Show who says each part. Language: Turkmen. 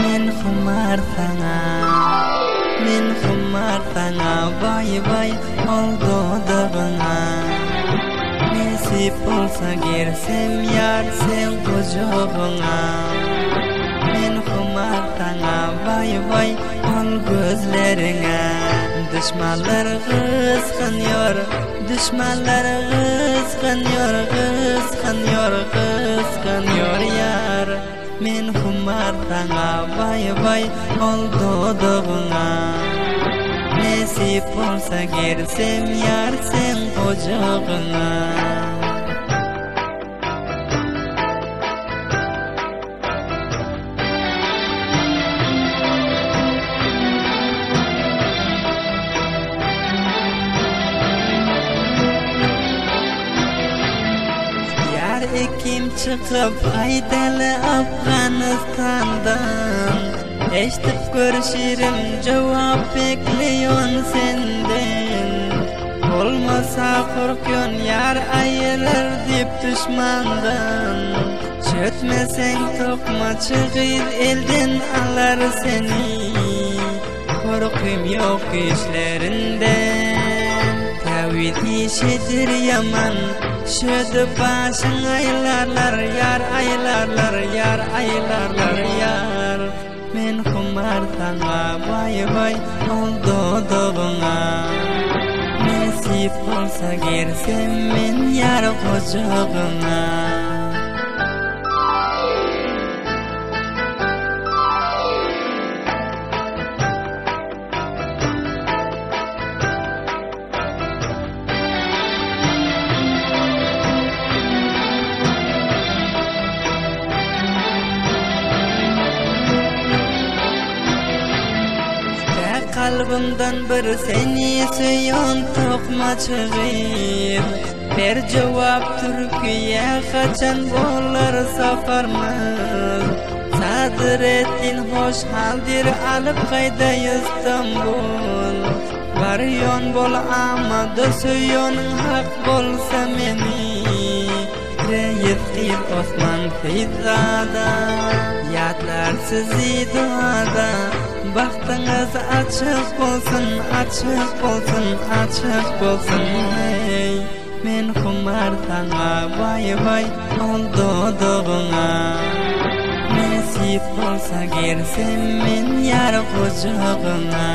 Speaker 1: Men humar saňa Men humar saňa Waý waý ol dodagyňa Nesip bolsa girsem ýar seň gujagyňa Men humar saňa Waý waý ol gözleriňe Duşmanlar gysganýar Duşmanlar gysganýar Gysganýar gysganýar ýar Men humar saňa Waý waý ol dodagyňa Nesip bolsa girsem ýar seň gujagyňa Ýar ekim çykyp aýdaly Afganistandan Eşdip görşirim jogap bekleýon senden Bolmasa korkýon ýar aýyrar diýip duşmandan Çötmeseň tokmaçy gyz elden alar seni Korkym ýok işlerinden Täwiz işidir ýaman Şödüp başyň aýlarlar ýar aýlarlar ýar aýlarlar ýar Men humar saňa waý waý ol dodagyňa Nesip bolsa girsem men ýar gujagyňa Kalbymdan bir seni söýen tokmaçy gyz Ber jogap Türkiýe haçan bolar saparymyz Sadreddin hoş haldyr alyp gaýdaý Istanbul Barýon bol amada söýeniň hak bolsa meni Reýis gyz Osman Seýitzada Ýatlar sizi duada Bagtyňyz açyk bolsun açyk bolsun açyk bolsun heý Men humar saňa waý waý ol dodagyňa Nesip bolsa girsem men ýar gujagyňa.